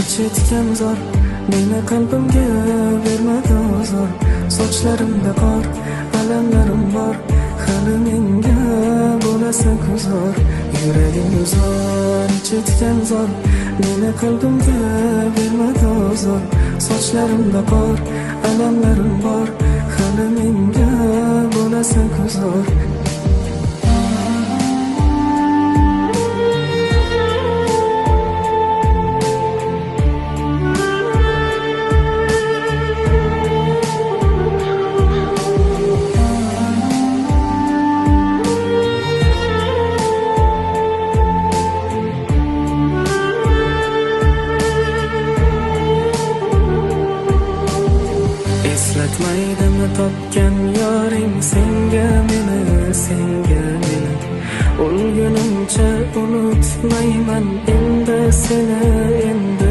Chetgan zor, meni qalbimga bermadi ozor. Sochlarimda qor, alamlarim bor, hali menga bo'lasi guzor. Yuragim uzor, chetgan zor, meni qalbimga bermadi ozor. Sochlarimda qor, alamlarim bor, hali menga bo'lasi guzor. Eslatmaydimi topgan yoring senga meni, senga meni. O'lgunimcha unutmayman endi seni, endi